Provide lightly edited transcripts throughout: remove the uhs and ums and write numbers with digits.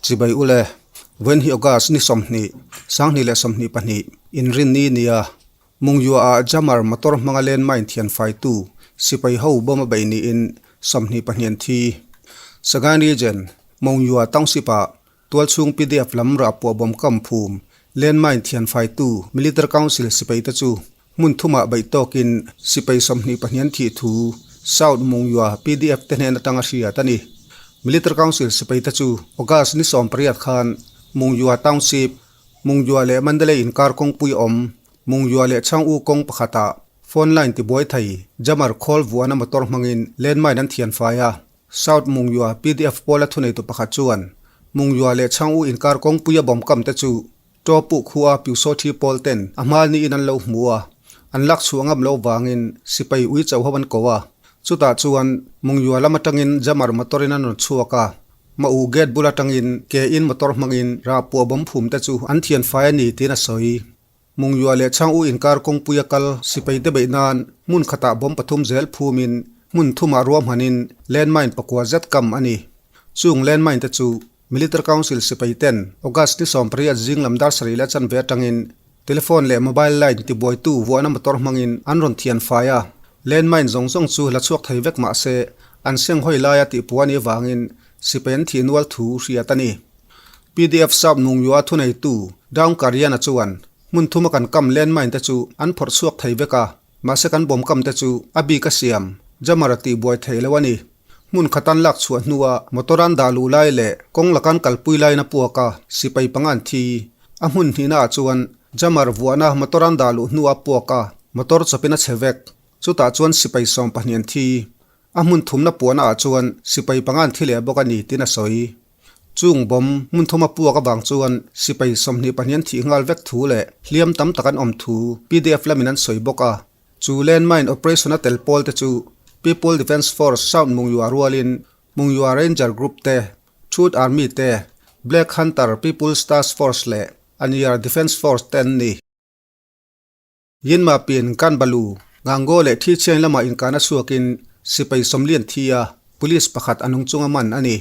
Chibai ule, Vawiin hi August ni 20, 2022, Inrinni nia Mungyuaah Jammer motor hmanga landmine thianfaitu sipai ho bawm a beih niin 22 an thi. Sagaing Region, Mongyua Township-ah tualchhung pdf lam rahpuah bawm kam phum landmine thianfaitu Military Council sipaite chu hmun thumah beih tawkin sipai 22 an thih thu South Mongyua pdf te hnen atanga hriat a ni. Military Council sipaite chu August ni 18 khan Mongyua Township, Mungyua leh Mandalay inkar kawngpui awm, Mungyua leh Chhang-U kawng pakhatah phone line tibuai thei jammer khawl vuahna motor hmangin landmine an thian fai a. South Mungyua pdf pawla thuneitu pakhat chuan Mungyua leh Chhang-U inkar kawngpuia bawm kam te chu Ṭaw puh khua Pyusawthi pawl ten a hmal niin an lo hmu a, an lak chhuah ngam loh vangin sipai ui chauh ho an ko a. Chutah chuan Mungyua lam atangin jammer motor in an rawn chhuak a. Ma u gate bul atangin ke in motor hmangin rahpuah bawm phum te chu an thian fai a ni tiin a sawi. Mungyua leh Chhang U inkar kawngpui a kal sipai te beih nan hmun khatah bawm pathum zel phumin hmun thumah ruahmanin landmine pakua zet kam a ni. Chung landmine te chu Military Council sipai ten August ni 18 zing lam dar sarih leh chanve atangin telephone leh mobile line tibuaitu vuahna motor hmangin an rawn thian fai a. Landmine zawng zawng chu la chhuak thei vek mah se an seng hawi laia tihpuah a nih avangin sipai an thih nual thu hriat a ni. Pdf sap Nungyua thuneitu Daung Karyana chuan hmun thuma kan kam landmine te chu an phawrh chhuak thei vek a, mahse kan bawm kam te chu a bik a siam jammer a tihbuai thei lo a ni. Hmun khatan lak chhuah hnua motor an dah luh lai leh kawng lakan kalpui laiin a puak a, sipai panga an thi. A hmun hnihnaah chuan jammer vuahna motor an dah luh hnua a puak a, motor chawpin a chhe vek. Chutah chuan sipai 12 an thi. A hmun thumna puahnaah chuan sipai panga an thi leh bawk a ni tiin a sawi. Chung bawm hmun thuma puak avang chuan sipai 22 an thih nghal vek thu leh hliam tam tak an awm thu pdf lamin an sawi bawk a. Chu landmine operation a tel pawl te chu People Defence Force South Mungyua rualin Mungyua Ranger Group te, Truth Army te, Black Hunter People's Task Force leh Anyar Defence Force te an ni. Yinma pin Kanbalu, Gango leh Thicheng lamah inkahna chhuakin sipai 40 an thi a, police pakhat a nung chunga man a ni.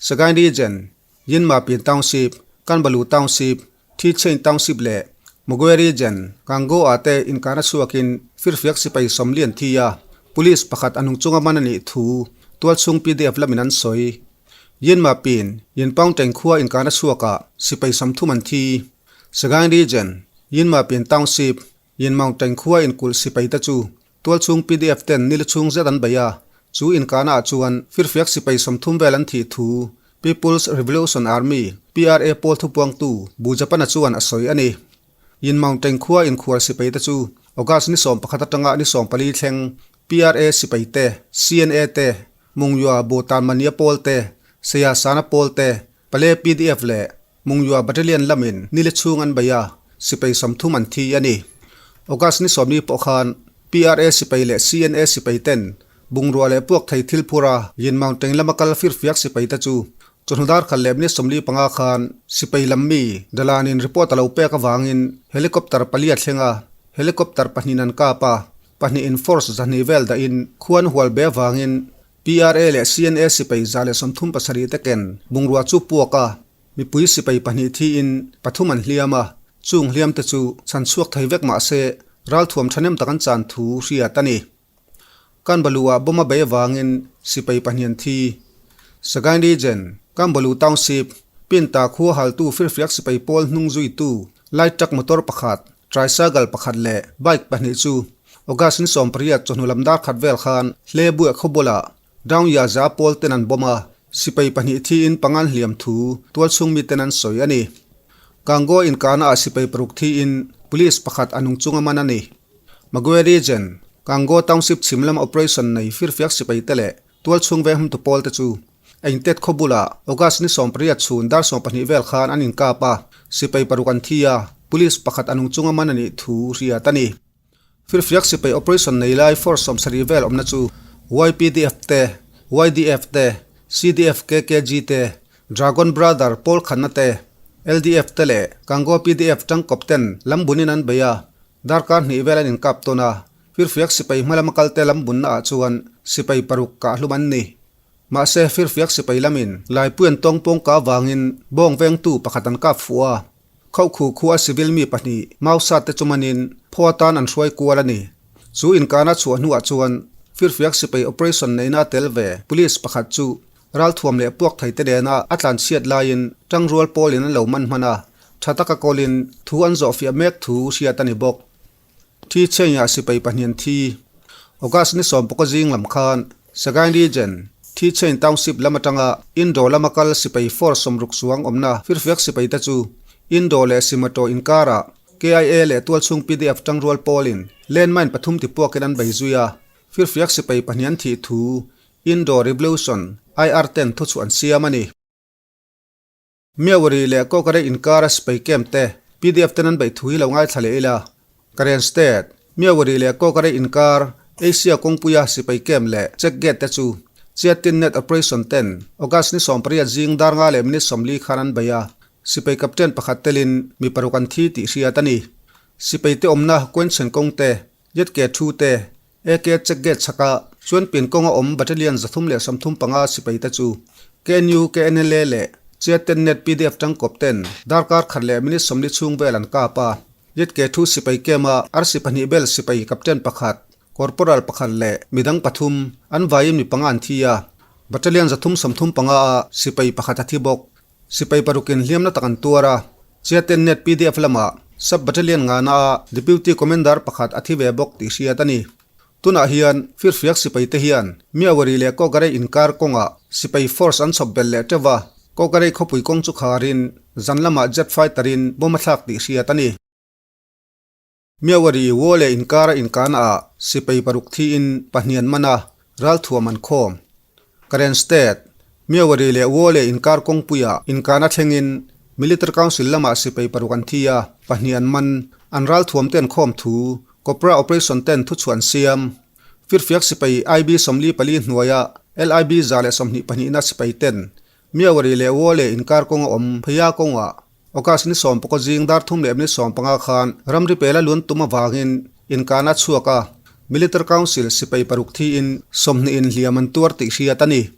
Sagaing Region, Yinma pin Township, Kanbalu Township, Thicheng Township leh Magwe Region, Gango ah te inkahna chhuakin firfiak sipai 40 an thi a, police pakhat a nung chunga man a nih thu tualchhung pdf lamin an sawi. Yinma pin Yinpaungteng khua inkahna chhuakah sipai 30 an thi. Sagaing Region, Yinmapin Township, Yinmaungteng khua inkulh sipai te chu tualchhung pdf ten nila chhung zet an bei a, chu inkahna ah chuan firfiak sipai 30 vel an thih thu People's Revolution Army, PRA, pawl thupuangtu Bu Japana chuan a sawi a ni. Yinmaungteng khua inkhual sipai te chu August ni 11 atanga ni 14 thleng PRA sipai te, CNA te, Mungyua Bu Tanmania pawl te, Saya Sana pawl te, Pale pdf leh Mungyua Battalion lamin nile chhung an bei a, sipai 30 an thi a ni. August ni 10 pawh khan PRA sipai leh CNA sipai ten bungrua leh puak thei thil phura Yin Mountain lama kal firfiak sipai te chu chawhnu dar khat leh minute 45 khan sipai lam mi Dalanin report a lo pek avangin helicopter pali a thleng a, helicopter pahnihin an kap a, pahnihin force 200 vel dahin khuan hual be avangin PRA leh CNA sipai 137 te ken bungrua chu puak a, mipui sipai pahnih thiin pathum an hliam a, chung hliam te chu chhan chhuak thei vek mah se ralthuam thahnem tak an chan thu hriat a ni. Kanbalu-ah bomb a bei avangin sipai pahnih an thi. Sagaing Region, Kanbalu Township, Pinta khua haltu firfiak sipai pawl hnung zuitu light truck motor pakhat, tricycle pakhat leh bike pahnih chu August ni 18 chawhnu lam dar khat vel khan hle buai khaw bulah Down Yaza pawl ten an bomb a, sipai pahnih thiin pangan hliam thu tualchhung miten an sawi a ni. Kango inkahna ah sipai paruk thiin police pakhat a nung chunga man a ni. Magwe Region, Kango Township chhim lam operation nei firfiak sipai te leh tualchhung ve hmtu pawl te chu Engtet khaw bulah August ni 18 chhun dar 12 vel khan an inkap a, sipai paruk an thi a, police pakhat a nung chunga man a nih thu hriat a ni. Firfiak sipai operation nei lai force 70 vel awmna chu YPDF te, YDF te, CDF KKG te, Dragon Brother pawl khanna te, LDF te leh Kango pdf tangkawp ten lam bunin an bei a, darkar hnih vel an inkap tawn a, firfiak sipai hma lama kalte lam bunna ah chuan sipai paruk kah hlum an ni. Mahse, firfiak sipai lamin Laipui an tawng pawngka avangin bawng vengtu pakhat an kap fuh a. Khauhkhu khua civil mi pahnih Mausa te chu manin phaw atan an hruai kual a ni. Chu inkana chhuah hnuah chuan firfiak sipai operation neihna tel ve police pakhat chu ralthuam leh puak thei te nena a tlanchhiat laiin tangrual pawlin an lo man hman a, tha taka kawlin thu an zawhfiah mek thu hriat a ni bawk. Thi chhengah sipai pahnian thi. August ni sawmpawka zing lam khan Sagaing Region, Thi Chheng Township lam atanga Indo lama kal sipai force sawmruk suang awmna firfiak sipai te chu Indo leh Simato inkarah KIA leh tualchhung pdf tangrual pawlin landmine pathum tipuakin an bei zui a, firfiak sipai pahnian thih thu Indo Revolution, IR ten thuchhuah an siam a ni. Miawari leh Kawkare inkara sipai camp te pdf ten an beih thu hi lo ngaithla leh ila. Karen State, Miawari leh Kawkare inkar Asia kawngpuia sipai camp leh check gate te chu Chiatin Net Operation ten August ni 18 zing dar nga leh minute 40 khan an bei a, sipai captain pakhat telin mi paruk an thi tih hriat a ni. Sipai te awmna Quenchen kawng te, Yet ke thu te, AK check gate chhaka chuan pin kawnga awm battalion 335 sipai te chu KNU, KNLA leh Chiaten Net pdf tangkawp ten darkar khat leh minute 40 chhung vel an kap a. Yet ke thu sipai camp a arsi pahnih bel sipai captain pakhat, corporal pakhat leh midang pathum an vaiin mi panga an thi a. Battalion 335 a sipai pakhat a thi bawk. Sipai parukin hliamna tak an tuar a, Chiaten Net pdf lamah Sub Battalion ngana a Deputy Commander pakhat a thi ve bawk tih hriat a ni. Tunah hian firfiak sipai te hian Miawari leh Kawkarei inkar kawngah sipai force an chhawp belh leh teuh va, Kawkarei khawpui kawng chu kharin zan lamah jet fighter in bomb a thlak tih hriat a ni. Miawari Wall leh inkara inkana ah sipai paruk thiin pahnih an man a, ralthuam an khawm. Karen State, Miawari leh Wall leh inkar kawngpuiah inkana thlengin Military Council lamah sipai paruk an thi a, pahnih an man. An ralthuam te an khawm thu Cobra Operation ten thuchhuah an siam. Firfiak sipai IB 44 hnuaia LIB 122na sipai ten Miawari leh Wall leh inkar kawnga awm Pheiya kawngah August ni sawmpakaw zing dar thum leh minute 15 khan ramri pela lun tum avangin inkana chhuak a, Military Council sipai paruk thiin 20 in hliam an tuar tih hriat a ni.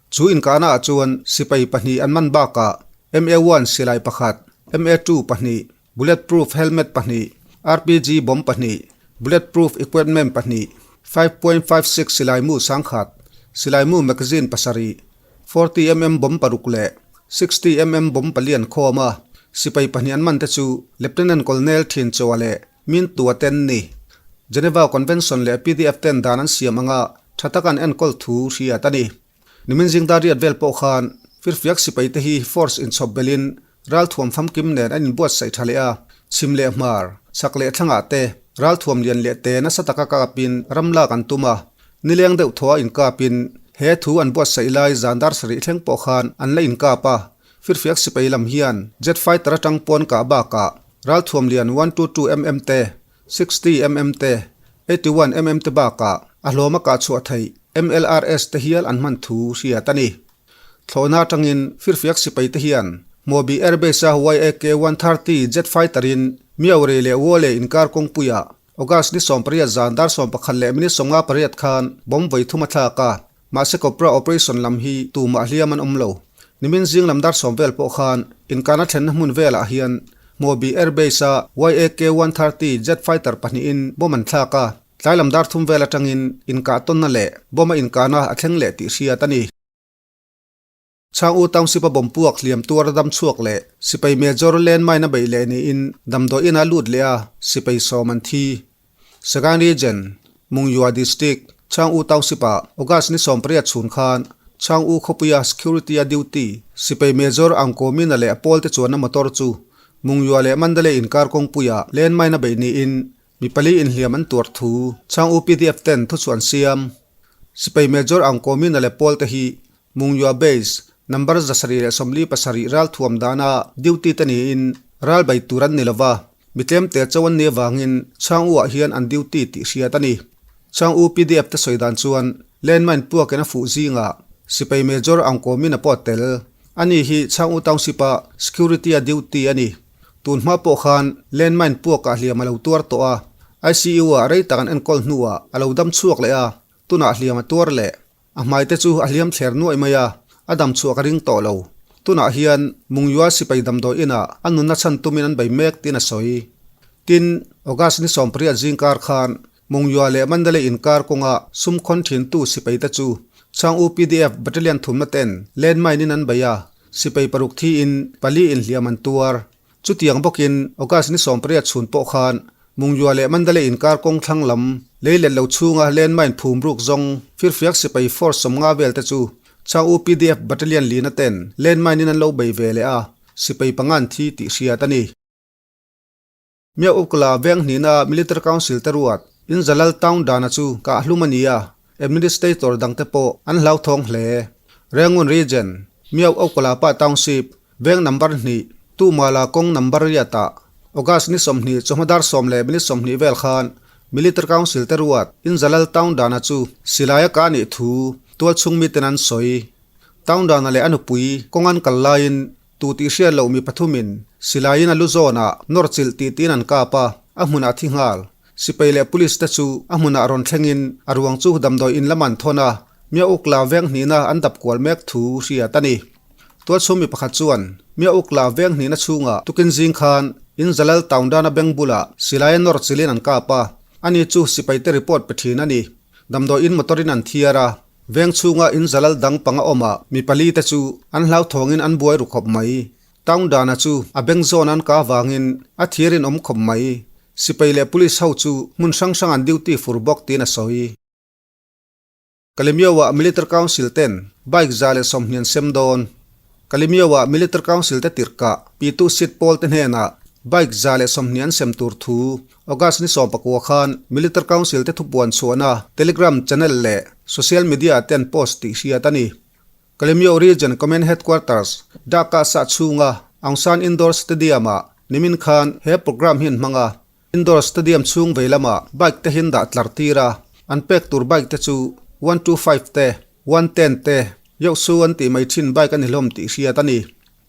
Chu inkana ah chuan sipai pahnih an man bakah MA-1 silai pakhat, MA-2 pahnih, bulletproof helmet pahnih, RPG bomb pahnih, bulletproof equipment pahnih, 5.56 silai mu sangkhat, silai mu magazine pasarih, 40 mm bomb paruk leh 60 mm bomb palian khawm a, sipai pahnih an man te chu Lieutenant Colonel Thin Choa leh Min Tua ten ni. Geneva Convention leh pdf ten dan an siam anga tha taka an enkawl thu hriat a ni. Nimin zingdar riat vel pawh khan firfiak sipai te hi force inchhawp belin ralthuam famkim nen an inbuatsaih tha leh a, chhim leh hmar, chhak leh thlangah te ralthuam lian leh te nasa taka kapin ram lak an tum a. Nileng deuh thaw a inkapin he thu an buatsaih lai zan dar sarih thleng pawh khan an la inkap a, firfiak sipai lam hian jet fighter atang pawn kah bakah ralthuam lian 122 mm te, 60 mm te, 81 mm te bakah a hlawma kah chhuah theih MLRS te hial an hman thu hriat a ni. Thlawhna atangin firfiak sipai te hian Hmawbi Airbase a YAK 130 jet fighter in Miauri leh Wole inkar kawngpuiah August ni 18 zan dar 11 leh minute 58 khan bomb vawi thum a thlak a, mahse Cobra operation lam hi tumah hliam an awm lo. Nimin zing lam dar sawm vel pawh khan inkana thlenna hmun velah hian Hmawbi Airbase a YAK 130 jet fighter pahnihin bomb an thlak a, tlai lam dar thum vel atangin inkah tawnna leh bomb a inkahna a thleng leh tih hriat a ni. Chhang U Township a bomb puak hliam tuar a dam chhuak leh sipai Major landmine a beih leh niin damdawi inah lut leh a sipai sawm an thi. Sagaing Region, Mungyua District, Chhang U Township ah August ni 18 chhun khan Chhang U khawpuia security a duty sipai Major Ang Ko Mina leh a pawlte chuanna motor chu Mungyua leh Mandalay inkar kawngpuia landmine a beih niin Mi pali inhliam an tuar thu Chhang U pdf ten thuchhuah an siam. Sipai Major Ang Ko Mina leh pawlte hi Mungyua Base, number 747 ralthuam dana duty te niin ral bei tur an ni lova, mi tlemte cho an ni avangin Chhang U ah hian an duty tih hriat a ni. Chhang U pdf te sawi dan chuan landmine puakin a fuh zingah Sipai Major Ang Ko Mina pawh a tel. Ani hi Chhang U Township a security a duty a ni. Tun hma pawh khan landmine puakah hliam a lo tuar tawh a, ICU ah rei tak an enkawl hnuah a lo dam chhuak leh a, tunah hliam a tuar leh. A hmai te chu a hliam thler nuaih mai a, a dam chhuah ka ring tawh lo. Tunah hian Mungyua sipai damdawi inah a nunna chhan tumin an bei mek tiin a sawi. Tin, August ni 18 zingkar khan Mungyua leh Mandalay inkar kawnga sum khawn thintu sipai te chu Chang UPDF Battalion thumna ten landmine in an bei a, sipai paruk thiin pali inhliam an tuar. Chutiang bawkin August ni 18 chhun pawh khan Mungyua leh Mandalay inkar kawng thlang lam lei let lo chhunga landmine phum ruk zawng firfiak sipai force 50 vel te chu Chang UPDF Battalion lina ten landmine in an lo bei ve leh a, sipai panga an thi tih hriat a ni. Mia Ukla veng hnihna Military Council te ruat in Zalal Town dana chu kah hlum a ni a, Administrator dangte pawh an hlauthawng hle. Rangoon Region, Mia Ukla pa Township, veng number hnih, Tumala kawng number riatah August ni 20 chawhma dar sawm leh minute 20 vel khan Military Council te ruat in Zalal Town dana chu silaia kah nih thu tualchhung miten an sawi. Town dana leh a nupui kawng an kal laiin Tu tih hriat loh mi pathumin silaiin a lu zawnah nawr chilh tih tiin an kap a, a hmunah thi nghal. Sipai leh police te chu a hmunah rawn thlengin a ruang chu damdawi in lam an thawn a, Mia Ukla veng hnihna an dap kual mek thu hriat a ni. Tualchhung mi pakhat chuan Mia Ukla veng hnihna chhungah tukin zing khan in Zalal Town-dana beng bulah silaia nawr chilhin an kap a, ani chu sipaite report pe thin a ni. Damdawi in motor in an thiar a, Veng chhunga in zalal dang panga awmah mi pali te chu an hlauthawngin an buai ru khawp mai. Town dana chu a beng zawn an ka avangin a thir in awm khawp mai. Sipai leh police ho chu hmun hrang hrang an duty fur bawk tiin a sawi. Kalemyo-ah Military Council ten bike 120 an sem dawn. Kalemyo-ah Military Council te tirhkah Pitu Sit pawl te hnenah bike 120 an sem tur thu August ni 19 khan Military Council te thupuan chhuahna Telegram channel leh social media te an post tih hriat a ni. Kalemyo Region Command Headquarters, Dhaka sah chhunga Aung San Indoor Stadium-ah nimin khan he programme hi an hmang a. Indoor Stadium chhung vei lamah bike te hi an dah tlar tir a, an pek tur bike te chu 125 te, 110 te, Yohsu an tih mai thin bike a ni hlawm tih hriat a ni.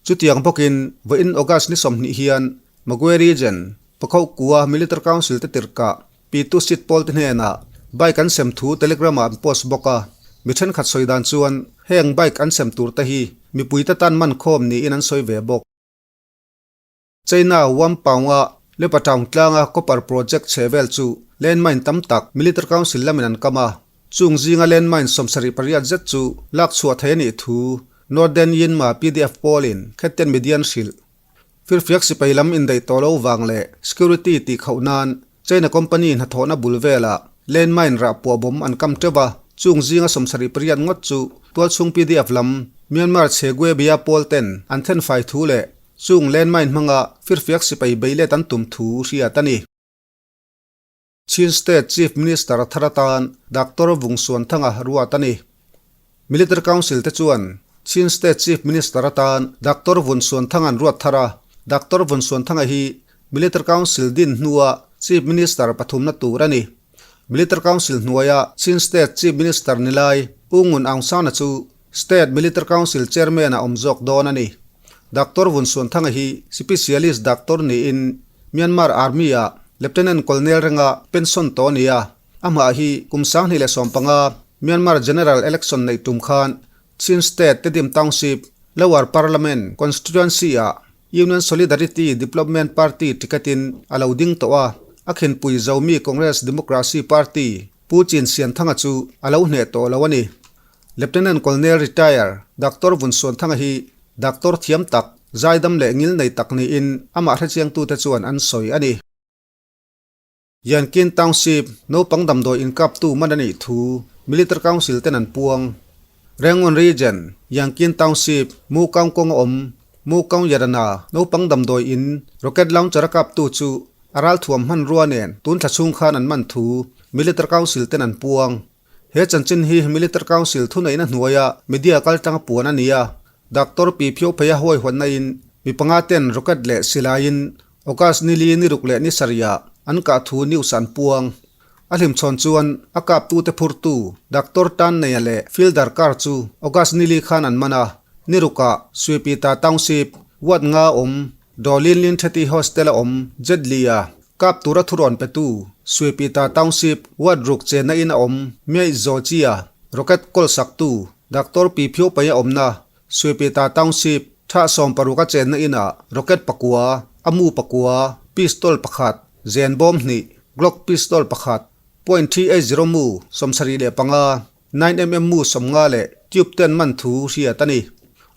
Chutiang bawkin vawiin August ni 20 hian Magwe Region, Pakhoh Kua Military Council te tirhkah Pitu Sit pawl te hnenah bike an sem thu Telegram ah an post bawk a. Mi thenkhat sawi dan chuan heng bike an sem tur te hi mipuite tan man khawm niin an sawi ve bawk. China Wampaunga Lepatown tlanga copper project chhe vel chu landmine tam tak Military Council lamin an kam a. Chung zinga landmine 78 zet chu lak chhuah thei a nih thu Northern Yinma PDF pawlin Khettian Media an hrilh. Firfiak sipai lam indaih tawh lo vang leh security tih khauh nan China company hnathawhna bul velah landmine rah puah bawm an kam teuh a, chung zinga 78 ngawt chu tualchhung PDF lam Myanmar Chhe Gwe Bia pawl ten an thenfai thu leh chung landmine hmanga firfiak sipai bei let an tum thu hriat a ni. Chin State Chief Minister thar atan Doctor Vung Suanthanga ruat a ni. Military Council te chuan Chin State Chief Minister atan Doctor Vun Suanthanga'n ruat thar a, Doctor Vun Suanthanga hi Military Council din hnua Chief Minister pathumna tur a ni. Military Council hnuaia Chin State Chief Minister ni lai U Ngun Aung San-a chu State Military Council Chairman-a awm zawk dawn a ni. Doctor Vun Suanthanga hi Specialist Doctor niin Myanmar Army-ah Lieutenant Colonel renga pension tawh a ni a. Amah hi kum 2015 Myanmar General Election neih tum khan Chin State Tedim Township Lower Parliament Constituency-ah Union Solidarity Development Party ticket-in a lo ding tawh a. A khinpui Zomi Congress Democracy Party Pu Chin Sianthanga chu a lo hneh tawh lo a ni. Lieutenant Colonel Retire Doctor Vun Suanthanga hi doctor thiam tak, zaidam leh ngil nei tak niin amah hrechiangtute chuan an sawi a ni. Yankin Township naupang damdawi inkaptu man a nih thu Military Council ten an puang. Rangoon Region, Yankin Township, Mukaung kawng a awm, Mukaung Yarana naupang damdawi in rocket launcher a kaptu chu a ralthuam hmanrua nen tun thla chhung khan an man thu Military Council ten an puang. He chanchin hi Military Council thuneihna hnuaia media kaltanga puan a ni a, Doctor Pi Phio Pheia huaihuatna in mi panga ten rocket leh silaiin August ni li ni ruk leh ni sarihah an kah thu news an puang. A hlimchhawn chuan a kaptute phurtu Doctor Tan Neia leh Fielder car chu August ni li khan an man a, ni rukah Suipita Township, Ward nga awm, Dawlin Lin Theti Hostel a awm Jet Li-a Kap tura thurawn petu Suipita Township Ward ruk chenna in a awm Miaih Zawchia. Rocket kawl saktu Doctor Pi Phyo Pai a awmna Suipeta Township tha 16 a chenna inah rocket pakua, a mu pakua, pistol pakhat, zen bawm hnih, Glock pistol pakhat, point 380 mu 75, 9mm mu 50 leh tube ten man thu hriat a ni.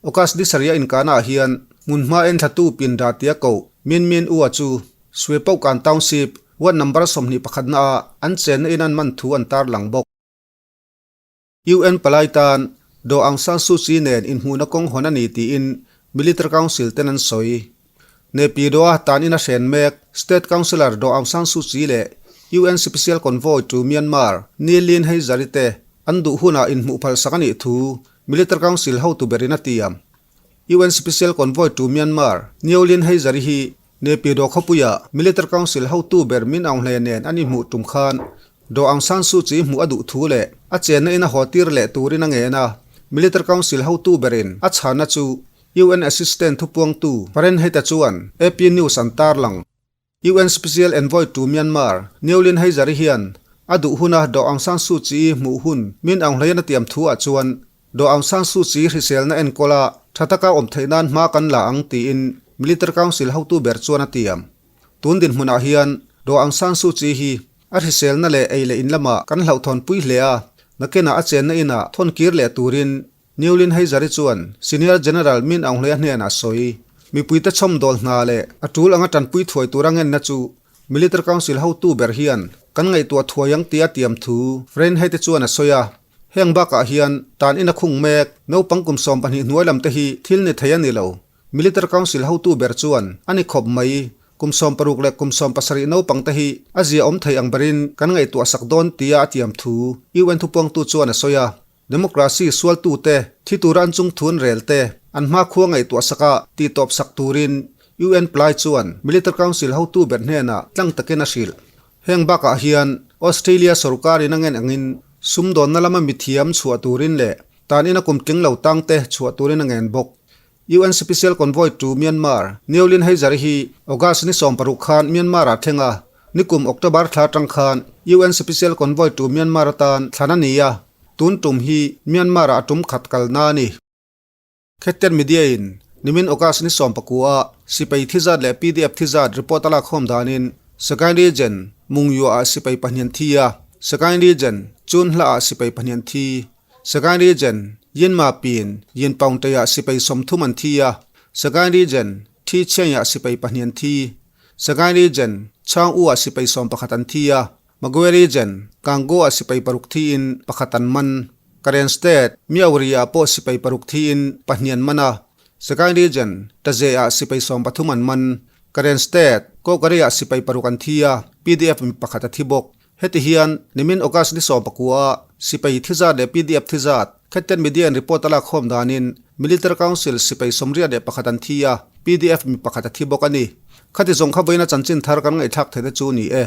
August ni sarih a inkahna ah hian hmunhma enthlatu pinda tia koh Min Min Ua chu Suipaukan Township ward number 21 na ah an chenna in an man thu an tarlang bawk. UN palai tan Daw Aung San Suu Kyi nen inhmuhna kawng hawn a ni tiin Military Council ten an sawi. Naypyidaw a tan in a hren mek State Councillor Daw Aung San Suu Kyi leh UN Special Convoy to Myanmar Ni Lin Heizari te an duh hunah inhmuh phalsak a nih thu Military Council hotu berin a tiam. UN Special Convoy to Myanmar Neo Lin Heizari hi Naypyidaw khawpuia Military Council hotu ber Min Aung Hlaing nen an inhmuh tum khan Daw Aung San Suu Kyi hmuh a duh thu leh a chenna in a haw tir leh turin a ngen a, Military Council hotu berin a chhanna chu UN Assistant thupuangtu Fahrenheit-a chuan AP News an tarlang. UN Special Envoy to Myanmar Noeleen Heyzer-i hian a duh huna Daw Aung San Suu Kyi hmuh hun Min Aung Hlaing a tiam thu ah chuan Daw Aung San Suu Kyi hriselna enkawl a tha taka awm theih nan hma kan la ang tiin Military Council hotu ber chuan a tiam. Tun dinhmunah hian Daw Aung San Suu Kyi hi a hriselna leh ei leh in lamah kan hlauhthawnpui hle a, nakinah a chenna inah thawn kir leh turin Noeleen Heyzer-i chuan Senior General Min Aung Hlaing hnenah a sawi. Mipuite chhawmdawl hna leh a tul anga tanpui thuai tura ngenna chu Military Council hotu ber hian kan ngaihtuah thuai ang tia tiam thu Fahrenheit chuan a sawi a. Heng bakah hian tan in a khung mek, naupang kum 12 hnuai lam te hi thil ni thei a ni lo. Military Council hotu ber chuan a ni khawp mai, kum 60 leh kum 70 naupang te hi a zia awm thei ang berin kan ngaihtuah sak dawn tia a tiam thu UN thupuangtu chuan a sawi a. Democracy sualtute thi tura an chung thu an rel te an hmakhua ngaihtuah saka tihtawp sak turin UN Ply chuan Military Council hotu ber hnenah tlang takin a hrilh. Heng bakah hian Australia sorkarin a ngen angin sumdawnna lama mithiam chhuah turin leh tan ina kum tling lo tangte chhuah turin a ngen bawk. UN Special Convoy to Myanmar, Noeleen Heyzer hi August ni 60 khan Myanmar ah thleng a, nikum October thla atang khan UN Special Convoy to Myanmar atan thlan a ni a, tun tum hi Myanmar ah a tum khat kalna a ni. Khetten Media in nimin August ni 19 ah sipai thizat leh PDF thizat report a lak khawm danin Sagaing Region Mungyua ah sipai pahnih an thi a, Sagaing Region Chunhla ah sipai pahnih an thi. Sagaing Region, Yinma Pin, Yinpaungtei ah sipai 30 an thi a, Sagaing Region, Thicheng ah sipai pahnih an thi. Sagaing Region, Chaung U ah sipai 11 an thi a, Magwe Region, Gangaw ah sipai paruk thiin pakhat an man. Karen State, Myauri ah pawh sipai paruk thiin pahnih an man a, Sagaing Region, Taze ah sipai 13 an man. Karen State, Kawkari ah sipai paruk an thi a, PDF mi pakhat a thi bawk. Heti hian nimin August ni 19 ah sipai thizat leh PDF thizat Khetten Media in report a lak khawm danin Military Council sipai 81 an thi a, PDF mi pakhat a thi bawk a ni. Khati zawng kha vawiina chanchin thar kan ngaihthlak theihna chu ni e.